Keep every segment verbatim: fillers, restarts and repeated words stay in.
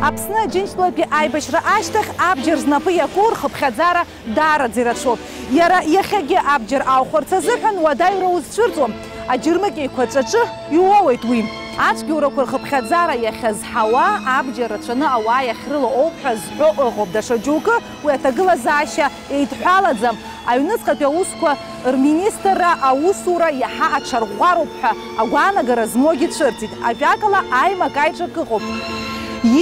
Аԥсны Аџьынџьтәылатәи аибашьра ашьҭахь абџьар знапы иаку рхыԥхьаӡара даараӡа ирацәоуп. Иара иахьагьы абџьар аухәарц азыҳәан уадаҩра узцәырҵуам. Аџьармыкьа еиқәаҵәаҿы иуоуеит уи. Ацәгьоурақәа рхыԥхьаӡара иахьазҳауа, абџьар рацәаны ауаа иахьрылоу ауп ҳәа зҳәо ыҟоуп. Даҽа џьоукы уи аҭагылазаашьа еидҳәалаӡам. Аҩныҵҟатәи аусқәа рминистрра аусура иаҳа аҽарӷәӷәароуп ҳәа агәаанагара змоугьы цәырҵит. Ажәакала, аимак-аиҿак ыҟоуп.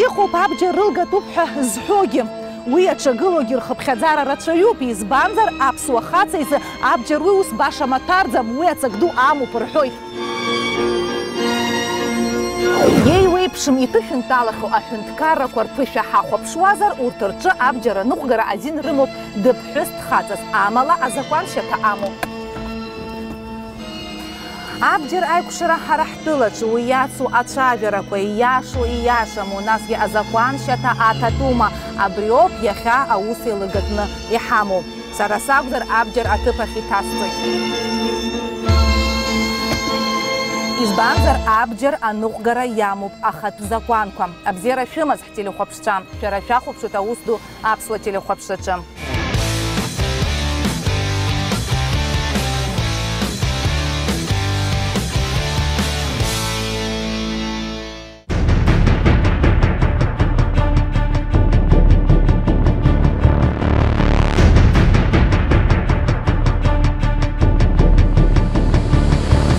Иҟоуп абџьар рылгатәуп ҳәа зҳәогьы. Уи аҽагылоугьы рхыԥхьаӡара рацәаҩуп, избанзар, аԥсуа хаҵа изы абџьар уи ус баша маҭәарӡам, уи аҵак ду амоуп рҳәоит. Иеиуеиԥшым иҭышәынтәалахьоу аҳәынҭқаррақәа рԥышәа ҳахәаԥшуазар, урҭ рҿы абџьар аныҟәгара азин рымоуп дыԥҳәыс дхаҵас, амала азакәан шьаҭа амоуп. Абџьар аиқәшара ҳара ҳтәылаҿы уи иацу ацәажәарақәа ииашоу ииашаму, насгьы азакәан шьаҭа аҭатәума, абриоуп иахьа аус еилыргатәны иҳамоу. Сара сакәзар, абџьар аҭыԥ ахь иҭасҵоит. Избанзар, абџьар аныҟәгара иамоуп ахатә закәанқәа. Абзиара шәымаз, ҳтелехәаԥшцәа, шәара шәахәаԥшуеит аус ду аԥсуа телехәаԥшраҿы.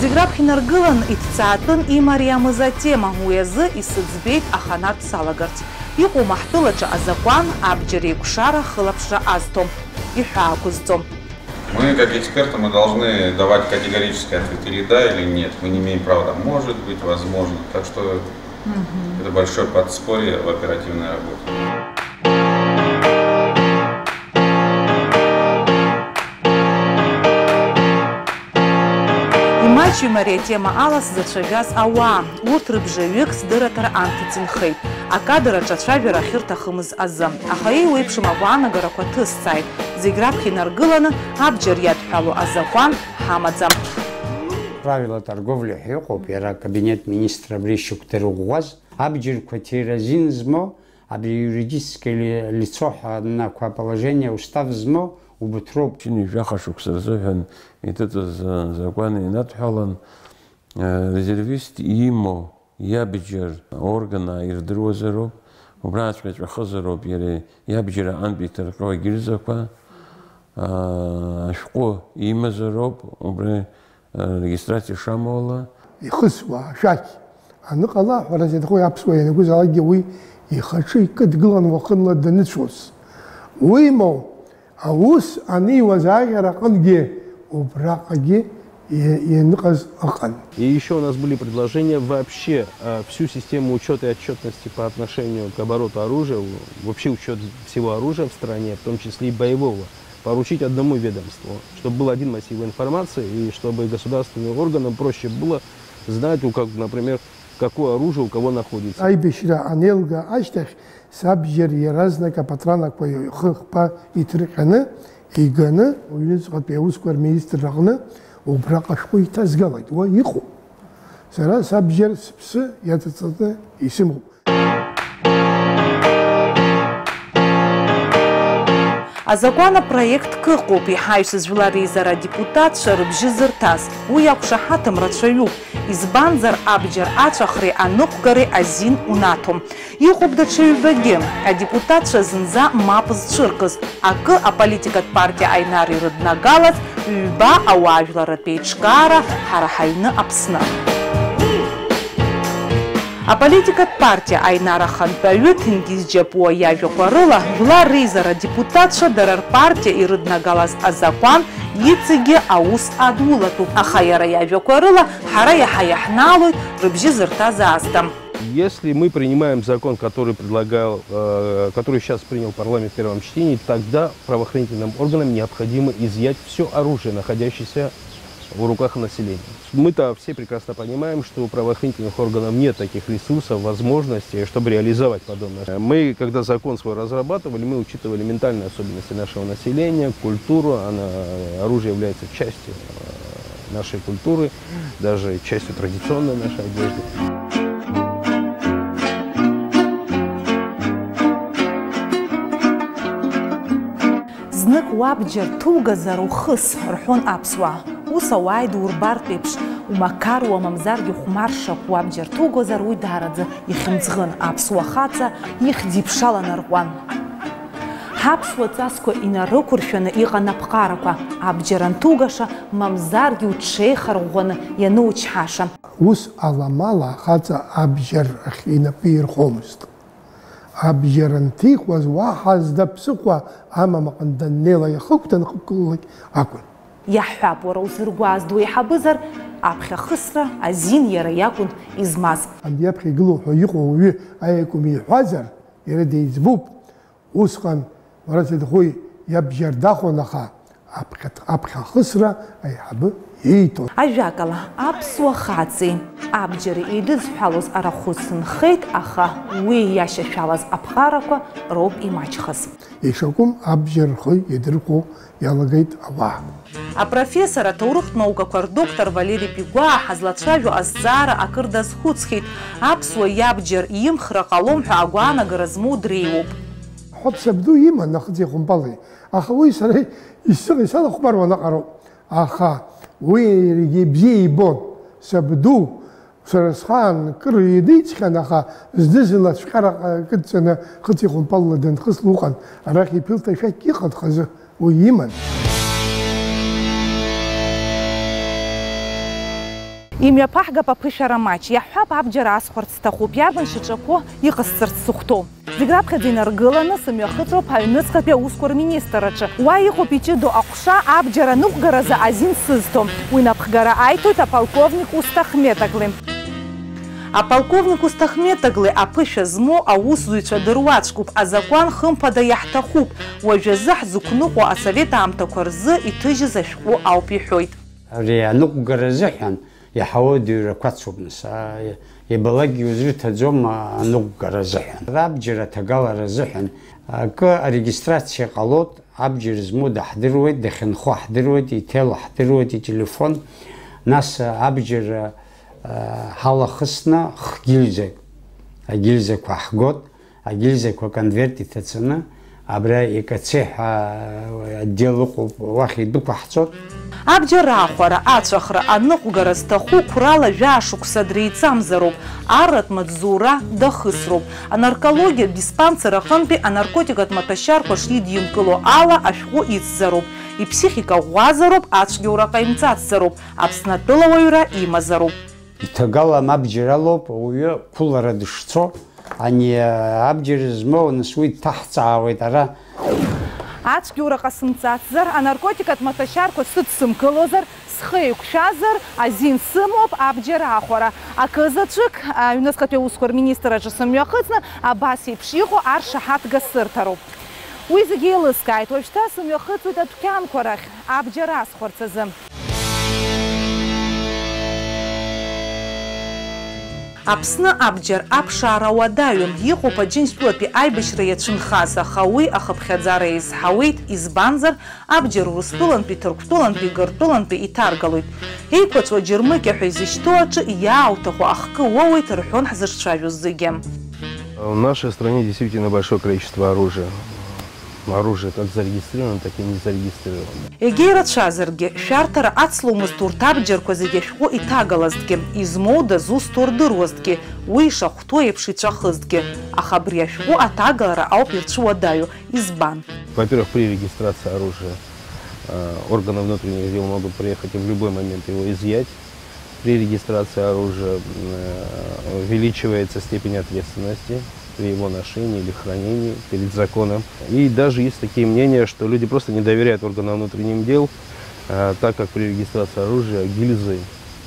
Зегь раԥхьа инаргылан, иҭҵаатәын имариамыз атема, уи азы исыӡбеит аханарҭ салагарц. Иҟоума ҳтәылаҿы азакәан абџьар еиқәшара хылаԥшра азҭо, иҳәаақәызҵо? Мы, как эксперты, мы должны давать категорический ответ, или да, или нет. Мы не имеем права, там, может быть, возможно. Так что это большое подспорье в оперативной работе. Имаҷҩым ари атема ала сзацәажәаз ауаа, урҭ рыбжаҩык сдырраҭара анҭыҵ инхеит, акадр аҿы ацәажәара ахьырҭахымыз азы. Аха еиуеиԥшым агәаанагарақәа ҭысҵааит, зегь раԥхьа инаргыланы абџьар иадҳәалоу азакәан ҳамаӡам. Правила торговли ҳәа иҟоуп, иара акабинет министра абри шьоук дырӷәӷәаз, абџьарқәа ҭира азин змоу, абри юридическое ли-, лицо ҳәа анақәа положение устав змоу убыҭроуп. Ԥшьынҩажәаха шықәса рзыҳәан иҭыҵыз, э, закәан инадҳәалан, э, резервист имоу иабџьар орган ааирдыруазароуп, убраҵәҟьа иҵәахызароуп иара иабџьар аҟынтә иҭырҟьо агильзақәа, э, ашәҟәы имазароуп, убри регистрациа шамоула. Ихысуа ашәақь аныҟала, ҳәарас иаҭаху аԥсуа ианакәызаалакгьы уи ихаҿы икыдгылан уахынла даныцәоз. Уимоу, аус аниуаз аиӷьара аҟынгьы убраҟагьы иа-, ианыҟаз ыҟан. И ещё у нас были предложения вообще, э, всю систему учёта и отчётности по отношению к обороту оружия, вообще учёт всего оружия в стране, в том числе и боевого, поручить одному ведомству, чтобы был один массив информации и чтобы государственным органам проще было знать, у как, например, какое оружие у кого находится. Аибашьра анеилга ашьҭахь сабџьар иаразнак апатранақәа ихы-хԥа иҭырҟьаны, иганы, уҩныҵҟатәи аусқәа рминистрра аҟны убраҟа ашәҟәы иҭазгалеит. Уа иҟоуп. Сара сабџьар сыԥсы иаҵаҵаны исымоуп. Азакәан апроект кыҟоуп, иҳаҩсыз жәлар реизара адепутатцәа рыбжьы зырҭаз. Уи иақәшаҳаҭым рацәаҩуп, избанзар, абџьар аҵәахреи аныҟәгареи азин унаҭом. Иҟоуп даҽа ҩбагьы, адепутатцәа зынӡа мап зцәыркыз, акы аполитикатә партиа Аинар ирыднагалаз, ҩба ауаажәларратә еиҿкаара Ҳара ҳаҩны Аԥсны. Аполитикатә партиа Аинар ахантәаҩы Ҭенгиз Џьапуа иажәақәа рыла, жәлар реизара адепутатцәа дара рпартиа ирыднагалаз азакәан иҵегьы аус адулатәуп, аха иара иажәақәа рыла ҳара иаҳа иаҳнаалоит рыбжьы зырҭаз аасҭа. Если мы принимаем закон, который предлагал, э, который сейчас принял парламент в первом чтении, тогда правоохранительным органам необходимо изъять всё оружие, находящееся в руках населения. Мы-то все прекрасно понимаем, что у правоохранительных органов нет таких ресурсов, возможностей, чтобы реализовать подобное. Мы, когда закон свой разрабатывали, мы учитывали ментальные особенности нашего населения, культуру, она, оружие является частью, э, нашей культуры, даже частью традиционной нашей одежды. Уабџьар ҭугазар ухыс, рҳәон аԥсуаа. Ус ауаа идурбартә еиԥш, умақаруа, мамзаргьы ухәмаршақә уабџьар ҭугозар, уи даараӡа ихьымӡӷын. Аԥсуа хаҵа ихьӡ-иԥша ланарҟәуан. Ҳаԥсуа ҵасқәа инарықәыршәаны иҟан аԥҟарақәа, абџьар анҭугаша, мамзаргьы уҽеихарӷәӷәаны ианучҳаша. Ус аламала ахаҵа абџьар ахь инапы ирхомызт. Абџьар анҭихуаз уаҳа зда ԥсыхәа амам аҟны даннеила иахыгәҭаны дхықәгылалак акәын. Иаҳҳәап, уара узыргәааз дуеиҳабызар, аԥхьахысра азин иара иакәын измаз. Абри аԥхьа игылоуп ҳәа иҟоу ауаҩы аиакәым иҳәазар, иара деиҵбуп. Усҟан Марат Седхәи иабџьар дахон, аха аԥхьа-, аԥхьахысра аиҳабы ииҭон. Ажәакала, аԥсуа хаҵеи абџьари еидызҳәалоз арахәыц нхеит, аха уи иашьашәалаз аԥҟарақәа роуп имаҷхаз. Ишакәым абџьар рхы иадырхәо иалагеит ауаа. Апрофессор, аҭоурыхтә наукақәа рдоктор Валери Пигәаа ҳазлацәажәо азҵаара акыр дазхәыцхьеит, аԥсуа иабџьар имхра ҟалом ҳәа агәаанагара змоу дреиуоуп. Ҳәа сабду иман ахыҵи ахәымпали, аха уи сара исыҟ-, исалахәмаруан аҟароуп. Аха уи иаргьы бзиа ибон. Сабду сара схаан кыр иадиҵхьан, аха зны-зынла ацәҟьара кыдҵаны хыҵи хәымпалла данхысла уҟан. Арахь иԥылт ашәақь иҟан хазы. Уи иман. Имҩаԥаҳгап аԥышәара маҷ. Иаҳҳәап, абџьар аасхәарц сҭахуп. Иарбан шьаҿақәоу иҟасҵарц сыхәҭоу? Зегь раԥхьаӡа инаргыланы сымҩахыҵроуп аҩныҵҟатәи аусқәа рминистрраҿы. Уа иҟоуп иҷыдоу аҟәша абџьар аныҟәгаразы азин сызҭо. Уи напхгара аиҭоит аполковник Усҭахметоглы. Аполковник Усҭахметоглы аԥышәа змоу аусзуҩцәа дыруаӡәкуп, азакәан хымԥада иаҳҭахуп. Уажәазы ҳзықәныҟәо асовет аамҭақәа рзы иҭыжьыз ашәҟәы ауп иҳәоит. Ари аныҟәгара азыҳәан иаҳауа дыҩрақәацуп, нас, а, ибалакгьы узрыҭаӡом, а, аныҟәгара азыҳәан. Абџьар аҭагалара азыҳәан акы арегистрациа ҟалоит, абџьар змоу даҳдыруеит, дахьынхо ҳдыруеит, иҭел ҳдыруеит, ителефон, нас, а, абџьар, а, ҳалахысны хгильзак, агильзақәа ҳгот, агильзақәа конверт иҭацаны, абра ИКЦ ҳәа отдел ыҟоуп, уахь идәықәаҳҵоит. Абџьар аахәара, ацәахра, аныҟәгара зҭаху қәрала жәаа шықәса дреиҵамзароуп, арратә маҵзура дахысроуп. Анаркологиатә диспансер аҟынтәи анаркотикатә маҭәашьарқәа шидимкыло ала ашәҟәы ицзароуп, иԥсихика ӷәӷәазароуп, ацәгьоура ҟаимҵацзароуп, Аԥсны атәылауаҩра имазароуп. Иҭагалам абџьар алоуп, ауаҩы қәылара дышцо, ани абџьар змоу, нас уи дҭаҳҵаауеит ара. Ацәгьоура ҟасымҵацзар, анаркотикатә маҭәашьарқәа сыдсымкылозар, схы еиқәшәазар, азин сымоуп абџьар аахәара. Акы заҵәык, аҩныҵҟатәи аусқәа рминистрраҿы сымҩахыҵны, абас еиԥш иҟоу аршаҳаҭга сырҭароуп. Уи зегьы еилыскааит, уажәшьҭа сымҩахыҵуеит адәқьанқәа рахь, абџьар асхәарц азы. Аԥсны абџьар аԥшаара уадаҩым, иҟоуп Аџьынџьтәылатәи аибашьра иацәынхаз, аха уи ахыԥхьаӡара еизҳауеит, избанзар, абџьар Урыстәылантәи, Ҭырқәтәылантәи, Гыртәылантәи иҭаргалоит. Еиқәаҵәа Џьармыкьа ҳәа изышьҭоу аҿы иаауҭаху ахкы уоуеит, рҳәон ҳзыҿцәажәоз зегьы. В нашей стране действительно большое количество оружия. Оружие как зарегистрировано, так и не зарегистрировано. Егьа ирацәазаргьы, шәарҭара ацломызт урҭ абџьарқәа зегьы ашәҟәы иҭагалазҭгьы, измоу дазусҭоу рдыруазҭгьы, уи ишахәҭоу еиԥш ицәахызҭгьы. Аха абри ашәҟәы аҭагалара ауп ирцәуадаҩу. Избан? Во-первых, при регистрации оружия, э, органы внутренних дел могут приехать и в любой момент его изъять. При регистрации оружия, э, увеличивается степень ответственности при его ношении или хранении перед законом. И даже есть такие мнения, что люди просто не доверяют органам внутренних дел, э, так как при регистрации оружия гильзы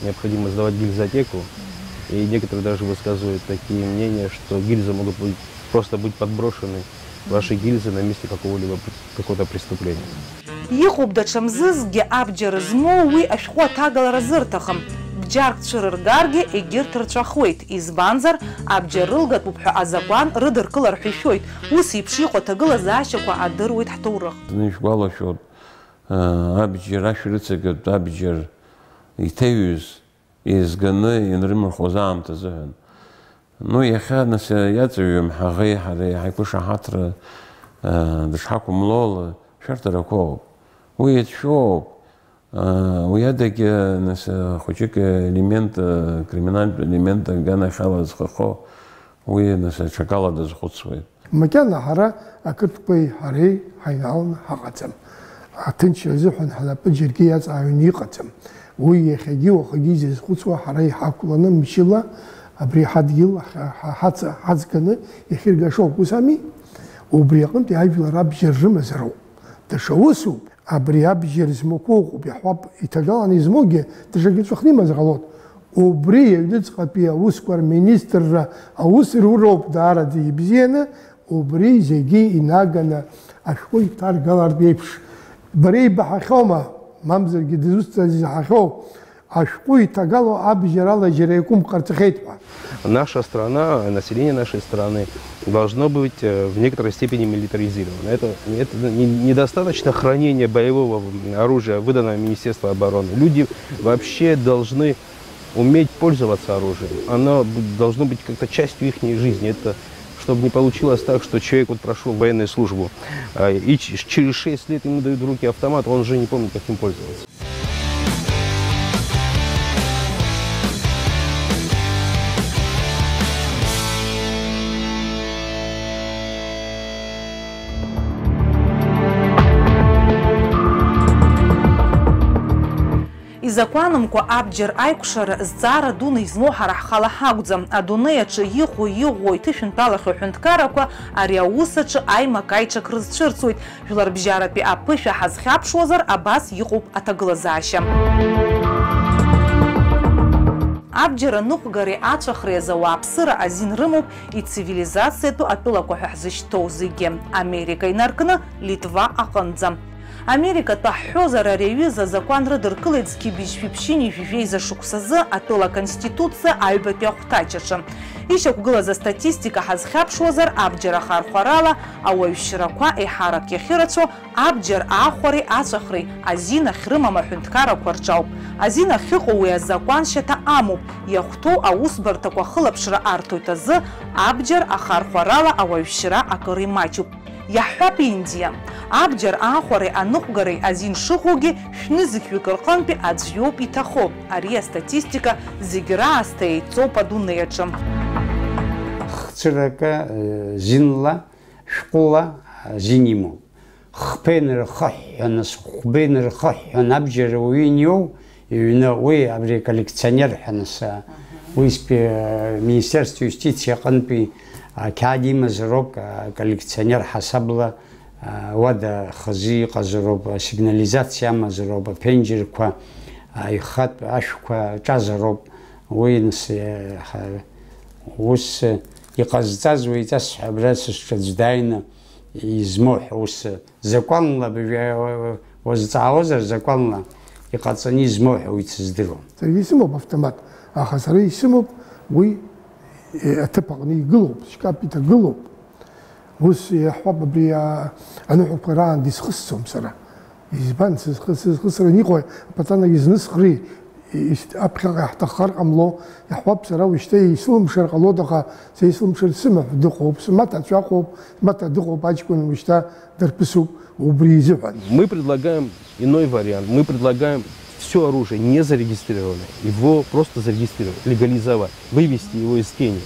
необходимо сдавать в гильзотеку. И некоторые даже высказывают такие мнения, что гильзы могут быть, просто быть подброшены, ваши гильзы, на месте какого-либо пр-, какого-то преступления. Иҟоуп даҽа мзызкгьы абџьар змоу уи ашәҟәы аҭагалара зырҭахым. Бџьарк цәырыргаргьы егьырҭ рҵәахуеит, избанзар, абџьар рылгатәуп ҳәа азакәан рыдыркылар ҳәа ишәоит, ус еиԥш иҟоу аҭагылазаашьақәа адыруеит ҳҭоурых. Зны ишәгәалашәоит, а, абџьар, ашә рыцагатә абџьар иҭаҩыз, еизганы ианрымырхуаз аамҭазыҳәан. Ну, иахьа, нас, иаҵаҩым ҳаӷеи ҳареи ҳаиқәышаҳаҭра, а, дышҳақәымло ала, Шәарҭарақәоуп. Уи иацәшәоуп. Уи адагьы, нас, хәыҷык елемент, криминалтә елемент аганахьала зхахо, уи, нас, аҽакала дазхәыцуеит. Макьана ҳара ақырҭқәеи ҳареи ҳаинааланы ҳаҟаӡам. Аҭынчра азыҳәан ҳнапы џьаргьы иаҵааҩны иҟаӡам. Уи иахьагьы уахагьы изызхәыцуа ҳара иҳақәланы мчыла абри ҳадгьыл ҳа-, ҳа-, ҳаца-, ҳаҵганы иахьыргашоуп, ус ами? Убри аҟынтәи ажәлар абџьар рымазароуп. Даҽа усуп, абри абџьар змақәоу ыҟоуп, иаҳҳәап, иҭагалан измоугьы даҽакы иҵәахны имазар ҟалоит. Убри аҩныҵҟатәи аусқәа рминистрра аус руроуп даараӡа ибзианы, убри зегьы инаганы ашәҟәы иҭаргалартә еиԥш. Бара ибаҳахьоума, мамзаргьы дызусҭазеи изаҳахьоу? Ашәҟәы иҭагало абжьарала џьара иакәым ҟарҵахьеит ҳәа. Наша страна, население нашей страны должно быть, э, в некоторой степени милитаризировано. Это, это не-, недостаточно хранения боевого оружия, выданного Министерства обороны. Люди вообще должны уметь пользоваться оружием. Оно б-, должно быть как-то частью ихней жизни. Это чтобы не получилось так, что человек вот прошёл военную службу, а, и ч-, через шесть лет ему дают в руки автомат, он уже не помнит, как им пользоваться. Изакәанымкәа абџьар аиқәшара зҵаара дуны измоу ҳара ҳхала ҳакәӡам. Адунеи аҿы ихәо, иӷәӷәо, иҭышәынтәалахьоу аҳәынҭқаррақәа ари аус аҿы аимак-аиҿак рызцәырҵуеит. Жәларбжьаратәи аԥышәа ҳазхьаԥшуазар, абас иҟоуп аҭагылазаашьа. Абџьар аныҟәгареи аҵәахреи азы ауааԥсыра азин рымоуп ицивилизациатәу атәылақәа ҳәа ҳзышьҭоу зегьы, Америка инаркны Литва аҟынӡа. Америкатәы ҳҳәозар, ари аҩыза азакәан рыдыркылеит зқьи быжьшәи ԥшьынҩажәи жәеиза шықәсазы атәыла аконституциа аҩбатәи ахәҭаҷ аҿы. Ишьақәгылаз астатистика ҳазхьаԥшуазар, абџьар ахархәарала ауаҩшьрақәа еиҳарак иахьырацәоу абџьар аахәареи аҵәахреи азин ахьрымам аҳәынҭқаррақәа рҿы ауп. Азин ахьыҟоу уи азакәан шьаҭа амоуп, иахәҭоу аусбарҭақәа ахылаԥшра арҭоит азы абџьар ахархәарала ауаҩшьра акыр имаҷуп. Иаҳҳәап, Индиа. Абџьар аахәареи аныҟәгареи азин шыҟоугьы, шәнызқьҩык рҟынтәи аӡә иоуп иҭахо. Ари астатистика зегь раасҭа еидҵоуп адунеи аҿы. Хцыракы, э, зинла, шәҟәыла, э, зин имоуп. Хԥа инархыҳәҳәаны, хәба инархыҳәҳәаны абџьар ауаҩы иниоу, иҩны, уи абри коллекционер ҳәа нас, уи спе-, Министерство юстиции аҟынтәи ақьаад имазароуп, коллекционер ҳасабла, уада хазы иҟазароуп, асигнализациа амазароуп, аԥенџьырқәа, аихатә ашәқәа ҿазароуп, уи нас, ус иҟазҵаз уеиҵас ҳәа абра сышҿаӡә дааины измоу ҳәа ус Закәанла, уазҵаауазар, закәанла иҟаҵаны измоу ҳәа уи дсыздыруам. Саргьы исымоуп автомат, аха сара исымоуп уи, э, аҭыԥ аҟны игылоуп, шькаф иҭагылоуп. Ус иаҳҳәап, абри, а, аныҳәақәа раан дисхысцом сара. Избан, сызхы-, сызхысраны иҟои, аԥаҵанагьы знысхри, Ишт-, аԥхьаҟа иаҳҭаххар ҟамло, иаҳҳәап, сара уажәшьҭа исылымшар ҟалоит, аха са исылымшар сымаҳә дыҟоуп, смаҭа ацәа ыҟоуп, смаҭа дыҟоуп, аҷкәын уажәшьҭа дарԥысуп, убри изыҳәан. Мы предлагаем иной вариант. Мы предлагаем всё оружие не зарегистрированное, его просто зарегистрировать, легализовать, вывести его из Кении.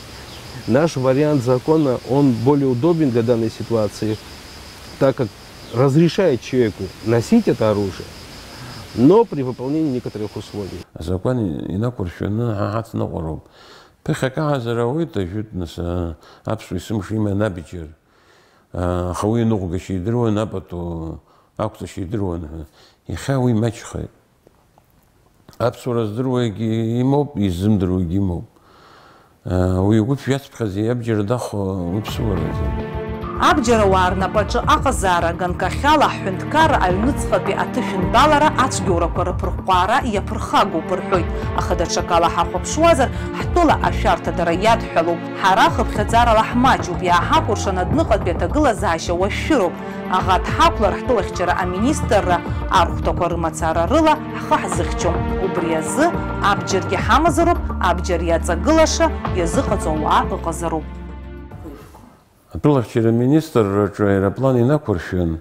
Наш вариант закона, он более удобен для данной ситуации, так как разрешает человеку носить это оружие, но при выполнении некоторых условий. Азакәан инақәыршәаны ҳа ҳацныҟәароуп. Ԥыхьак аҳазар ауеит, ажәытә нас, а, аԥсуа есымша иман абџьар. А, аха уи аныҟәгашьа идыруан, апату ақәҵашьа идыруан ҳәа. Иахьа уи маҷхеит. Аԥсуара здыруагьы имоуп, иззымдыруагьы имоуп. Уи игәы шәиацԥхьаӡа иабџьар дахо уи ԥсуаразы. Абџьар ауаа рнапаҿы аҟазаара ганкахьала ҳҳәынҭқарра аҩныҵҟатәи аҭышәынтәалара ацәгьоурақәа рыԥырҟәҟәаара иаԥырхагоуп рҳәоит, аха даҽакала ҳахәаԥшуазар, ҳтәыла ашәарҭадара иадҳәалоуп. Ҳара хыԥхьаӡарала ҳмаҷуп, иааҳакәыршан адәныҟатәи аҭагылазаашьа уашәшәыроуп. Аӷа дҳақәлар, ҳтәылахьчара аминистрра архәҭақәа рымацара рыла ҳхы ҳзыхьчом. Убри азы абџьаргьы ҳамазароуп, абџьар иаҵагылаша иазыҟаҵо ауаа ыҟазароуп. Атәылахьчара аминистрраҿы аероплан инақәыршәын,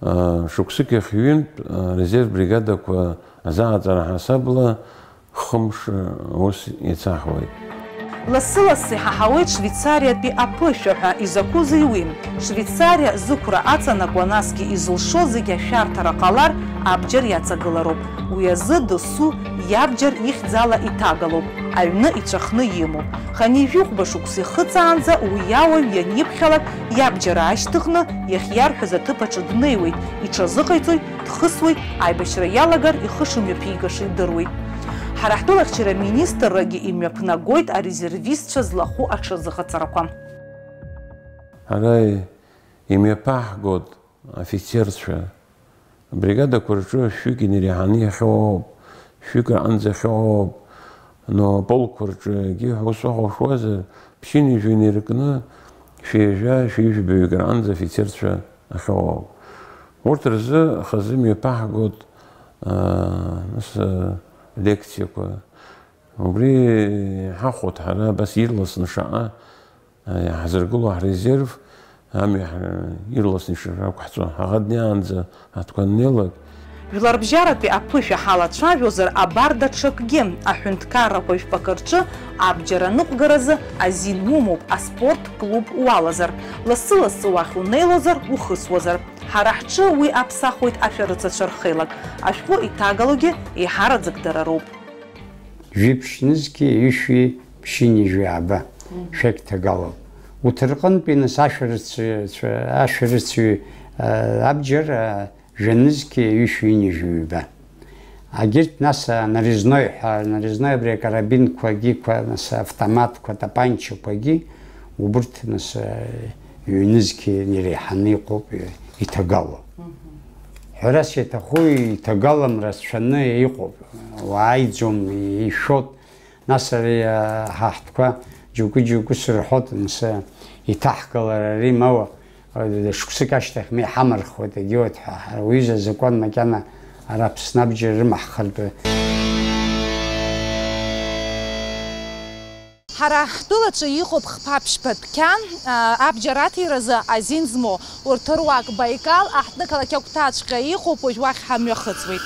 Шықәсык иахь ҩынтә арезерв бригадақәа азааӡара ҳасабла хымш ус еицаҳуеит. Лассы-лассы иҳаҳауеит Швеицариатәи аԥышәа ҳәа. Изакәызеи уи? Швеицариа зықәра аҵанакуа, насгьы изылшо зегь ашәарҭара ҟалар, абџьар иаҵагылароуп. Уи азы досу иабџьар ихьӡала иҭагалоуп, аҩны иҵәахны имоуп. Хынҩажәи хәба шықәса ихыҵаанӡа уи ауаҩ ианиԥхьалак, иабџьар аашьҭыхны, иахьиарҳәаз аҭыԥ аҿы днеиуеит, иҽазыҟаиҵоит, дхысуеит, аибашьра иалагар ихы шымҩаԥигаша идыруеит. Ҳара ҳтәылахьчара аминистррагьы имҩаԥнагоит арезервистцәа злахәу аҽазыҟаҵарақәа. Ҳара имҩаԥаҳгоит афицерцәа. Абригадақәа рҿы шәҩык инареиҳаны иахьоуп, шәҩык раҟынӡа ахьоуп, но аполкқәа рҿы егьи ҳәа ус уаҟа ушуазар, ԥшьынҩажәа инаркны шәи жәа, шәи жәаҩык раҟынӡа афицерцәа ахьоуп. Урҭ рзы хазы мҩаԥаҳгоит, аа, нас, аа, лекциақәа. Убри ҳахәоит ҳара абас ирласны шаҟа Иаҳзыргыло ҳрезерв амҩа ҳа-, ирласны ишрақәҳҵо, ҳаӷа днеиаанӡа ҳаҭқәа аннеилак. Жәларбжьаратәи аԥышәа ҳалацәажәозар, абар даҽакгьы, аҳәынҭқаррақәа жәпакы рҿы абџьар аныҟәгаразы азин умоуп, аспорт клуб уалазар, лассы-лассы уахь унеилозар, ухысуазар. Ҳара ҳҿы уи аԥсахуеит ашәарыцацәа рхеилак, ашәҟәы иҭагалогьы еиҳараӡак дара роуп. Жәиԥшь нызқьи ҩышәи ԥшьынҩажәи ааба, мгм, шәақь ҭагалоуп. Урҭ рҟынтәи нас ашәарыцаҩцәа, ашәарыцаҩ, а, абџьар, а, жәа нызқьи ҩышәи ҩынҩажәи ҩба. Агьырҭ нас, а, нарезной ҳәа, нарезной абри акарабинқәагьы, қәа, нас автоматқәа, тапанчақәагьы, убырҭ нас, а, ҩнызқьи иреиҳаны иҟоуп, иҭагало. Мгм. Ҳәарас иаҭаху иҭагалам рацәаны иҟоуп. Уааиӡом, ишәот. Нас ари, а, ҳа ҳтәқәа џьоукы-џьоукы сырҳәот, нас, а, иҭаҳгалар ари ма уа, а, шықәсык ашьҭахь ма иҳамырхуеит, егьиуеит ҳәа. Ҳара уҩыза азакәан макьана ара Аԥсны абџьар рымаҳхартә. Ҳара ҳтәылаҿы иҟоуп хԥа-ԥшьба дәқьан, а, абџьар аҭиразы азин змоу. Урҭ руак Баикал аҳҭнықалақь агәҭаҵәҟьа иҟоуп, уажә уахь ҳамҩахыҵуеит.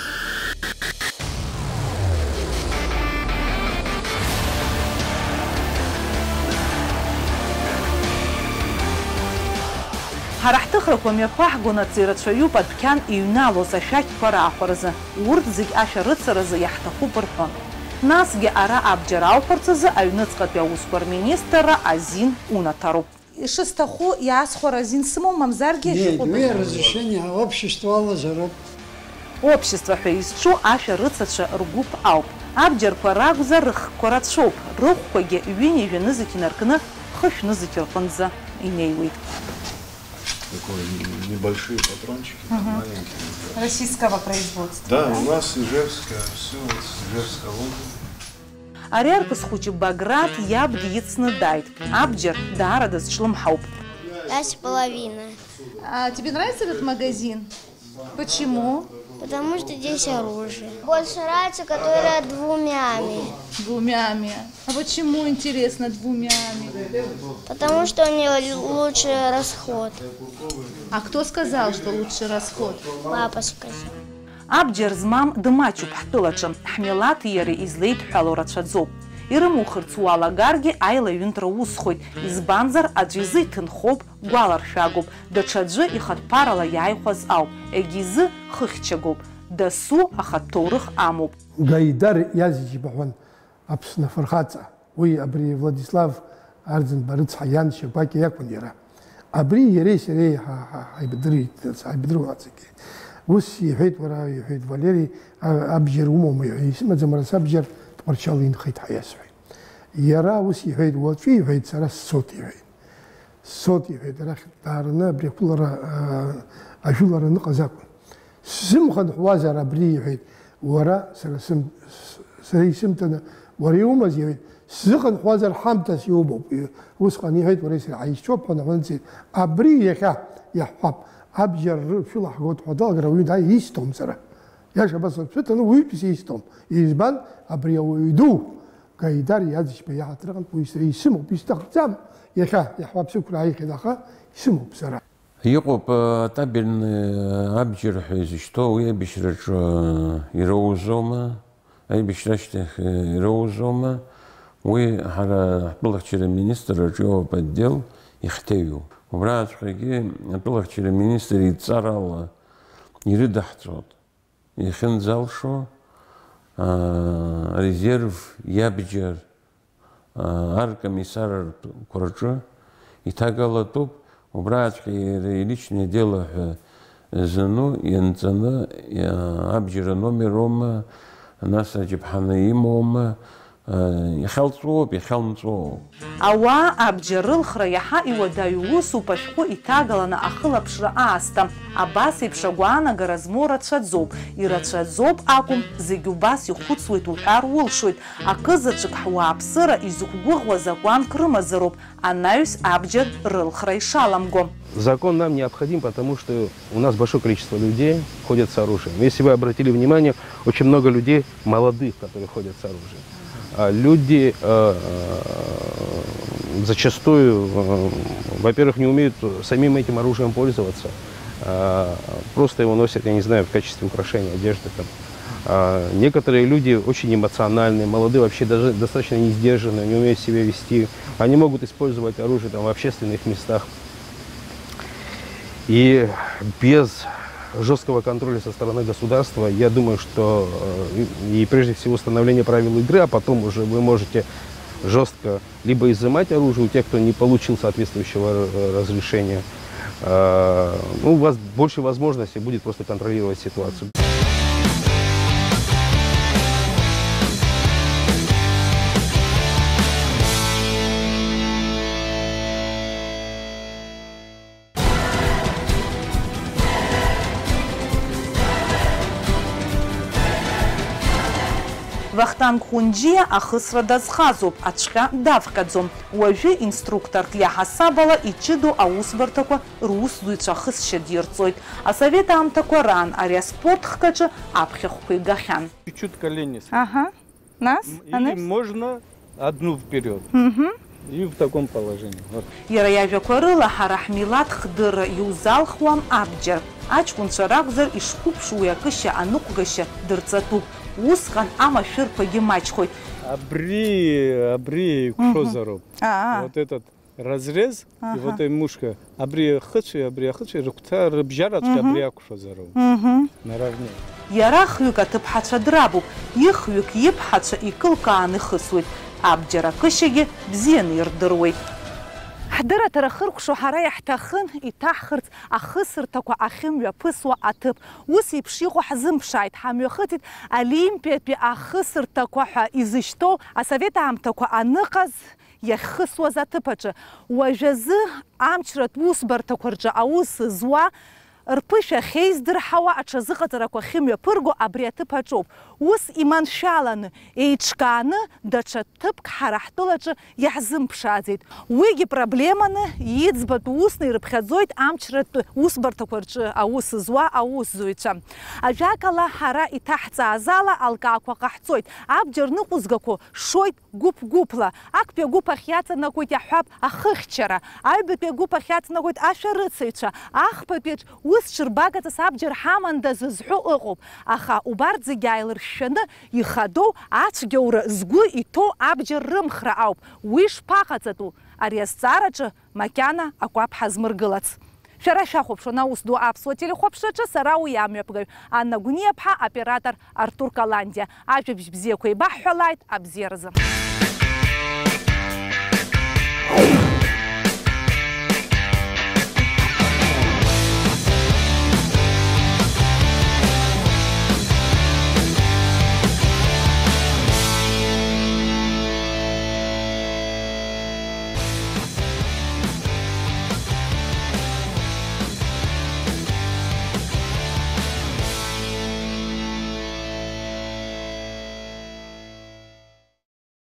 Ҳара ҳҭыхрақәа мҩаԥаҳгон, аҵаҩ рацәаҩуп адәқьан иҩналоз ашәақьқәа раахәаразы. Урҭ зегь ашәарыцаразы иаҳҭахуп рҳәон. Насгьы ара абџьар ауҳәарц азы аҩныҵҟатәи аусқәа рминистрра азин унаҭароуп. Ишысҭаху иаасхәара азин сымоуп, мамзаргьы Нет, ишәҟәы уи быжьоит. Разрешение общество алазароуп. Общество ҳәа изҿу ашәарыцацәа ргәыԥ ауп. Абџьарқәа ракәзар рыхкқәа рацәоуп, рыхәқәагьы ҩынҩажәа нызқь инаркны хышә нызқь рҟынӡа инеиуеит. Такое, н-, небольшие патрончики, там Мгм. Маленькие. Российского производства, Да, да? У нас Ижевская, все вот с Ижевска область. Ари арԥыс хәыҷы Баграт иаб дицны дааит. Абџьар даара дазҿлымҳауп. Пять с половиной. А тебе нравится этот магазин? Почему? Потому что здесь оружие. Больше нравится, которая двумями. Двумями. А почему, интересно, двумями? Потому что у нее лучший расход. А кто сказал, что лучший расход? Папа сказал. Абџьар змам дмаҷуп ҳтәылаҿы, ҳмилаҭ иара излеидҳәало рацәаӡоуп. Ирымухырц уалагаргьы аилаҩынтра усхоит, избанзар, аӡә изы иҭынхоуп, гәаларшәагоуп, даҽаӡәы ихатә ԥарала иааихәаз ауп, егьизы хыхьчагоуп, дасу ахатә ҭоурых амоуп. Гаидар иазиџьба ҳәан Аԥсны афырхаҵа. Уи абри Владислав Арӡынба рыцҳа иан Шьагәакьа иакәын иара. Абри иареи сареи ҳа-, ҳа-, ҳаибадырит, ҳаибадыруан аӡәгьы. Ус иҳәеит, уара, иҳәеит, Валери, а-, абџьар умоума? Иҳәеит, исымаӡам, ара сабџьар Тҟәарчал инхеит ҳәа иасҳәеит. Иара ус иҳәеит, уаҵәы иҳәеит, сара сцот, иҳәеит. Сцот, иҳәеит, арахь даараны абри ақәылара, а, ажәылара аныҟаз акәын. Сзымхынҳәуазар абри, иҳәеит, уара сара сым-, с-, сара исымҭаны, уара иумаз, иҳәеит, сзыхынҳәуазар ҳамҭас иумоуп, и-, усҟан иҳәеит, уара сара ҳаишьцәоуп ҳәа наҳәынҵеит. Абри иахьа иаҳҳәап, абџьар ры-, шәылаҳгоит ҳәа далагар ауаҩы дааи исҭом сара. Иаша абас ацәыҭаны уаҩытәыс исҭом. Избан? Абри ауаҩ ду, Гаидар Иазышьба иаҳаҭыр аҟынтә уи сара исымоуп, исҭахӡам. Иахьа иаҳҳәап, сықәра ааихьеит, аха исымоуп сара. Иҟоуп, э, табельный, э, абџьар ҳәа изышьҭоу, уи аибашьраҿы, э, ироузоума, аибашьра ашьҭахь, э, ироузоума, уи ҳара ҳтәылахьчара министр аҿы иоуп отдел ихьҭеиу. Убраҵәҟьагьы атәылахьчара министр идҵарала ирыдаҳҵоит. Иахьынӡалшо, аа, арезерв иабџьар, аа, аркомиссарртәқәа рҿы иҭагалатәуп, убраҵәҟьа иара иличное дело ҳәа зыну ианҵаны, иа-, абџьар аномер аума, нас аџьаԥҳаны имоума, Иахьалҵуоуп, иахьалымҵуоуп. Ауаа абџьар рылхра иаҳа иуадаҩу усуп ашәҟәы иҭагаланы ахылаԥшра аасҭа. Абас еиԥш агәаанагара змоу рацәаӡоуп. Ирацәаӡоуп акәым, зегь убас ихәыцуеит уҳәар улшоит. Акызаҵәык ҳуааԥсыра изықәгәыӷуа закәанк рымазароуп, анаҩс абџьар рылхра ишаламго. Закон нам необходим, потому что у нас большое количество людей ходят с оружием. Если вы обратили внимание, очень много людей молодых, которые ходят с оружием. А люди, э, э, зачастую, э, во-первых, не умеют самим этим оружием пользоваться, а просто его носят, я не знаю, в качестве украшения одежды. Там. А некоторые люди очень эмоциональные, молодые, вообще даже достаточно не сдержанные, не умеют себя вести. Они могут использовать оружие там, в общественных местах. И без жесткого контроля со стороны государства, я думаю, что, э, и, и прежде всего установление правил игры, а потом уже вы можете жестко либо изымать оружие у тех, кто не получил соответствующего р-, разрешения. Э, ну, у вас больше возможностей будет просто контролировать ситуацию. Вахтанг Хәынџьиа ахысра дазхазоуп, ацәҟьа давҟьаӡом. Уажәы инструкторк иаҳасаб ала иҷыдоу аусбарҭақәа русзуҩцәа ахысшьа дирҵоит. Асовет аамҭақәа раан ари аспорт хкаҿы аԥхьахәқәа игахьан. Чуть-чуть колени с- Аҳа. Нас? Или Аныс? Можно одну вперёд. Мгм. И в таком положении. Вот. Иара иажәақәа рыла, ҳара ҳмилаҭ хдырра иузалхуам абџьар. Аҷкәынцәа ракәзар, ишқәыԥшу уи акышьа аныҟәгашьа дырҵатәуп. Усҟан амашәырқәагьы маҷхоит. Абри, абри еиқәшәозароуп. Мгм. Аа. Вот этот разрез, и Аҳа. Вот эта мушка, абри ахыцәеи, абри ахыцәеи рыгәҭа рыбжьараҵәҟьа Мгм. Абри ақәшәазароуп. Мгм. Наравне. Иара хҩык аҭыԥҳацәа драбуп, ихҩык иԥҳацәа икылкааны ихысуеит, абџьар акышьагьы бзианы ирдыруеит. Ҳдырраҭара хыркәшо ҳара иаҳҭахын иҭаҳхырц ахысырҭақәа ахьымҩаԥысуа аҭыԥ. Ус еиԥш иҟоу ҳзымԥшааит, ҳамҩахыҵит Олимпиатәи ахысырҭақәа ҳәа изышьҭоу асовет аамҭақәа аныҟаз иахьхысуаз аҭыԥ аҿы. Уажәазы амчратә усбарҭақәа рҿы аус зуа, рԥышәа ахьеиздырҳауа аҽазыҟаҵарақәа ахьымҩаԥырго абри аҭыԥ аҿоуп. Ус иманшәаланы, еиҿкааны, даҽа ҭыԥк ҳара ҳтәылаҿы иаҳзымԥшааӡеит. Уигьы проблеманы, иӡбатәу усны ирыԥхьаӡоит амчратә усбарҭақәа рҿы аус зуа аусзуҩцәа. Ажәакала, ҳара иҭаҳҵааз ала алкаақәа ҟаҳҵоит, абџьар ныҟәызгақәо шоит, гәыԥ-гәыԥла, актәи агәыԥ ахь иаҵанакуеит иаҳҳәап ахыхьчара, аҩбатәи агәыԥ ахь иаҵанакуеит ашәарыцаҩцәа, ахԥатәи аҿ ус ҽырбагаҵас абџьар ҳамандаз зҳәо ыҟоуп, аха убарҭ зегьы ааилыршәшәаны ихадоу ацәгьоура згәы иҭоу абџьар рымхра ауп. Уи шԥаҟаҵатәу? Ари азҵаараҿы макьана акәаԥ ҳазмыргылац. Шәара шәахәаԥшуан аус ду аԥсуа телехәаԥшраҿы, сара уи амҩаԥгаҩ Анна Гәниаԥҳа, оператор Артур Каландиа. Ажәабжь бзиақәа еибаҳҳәалааит, абзиаразы.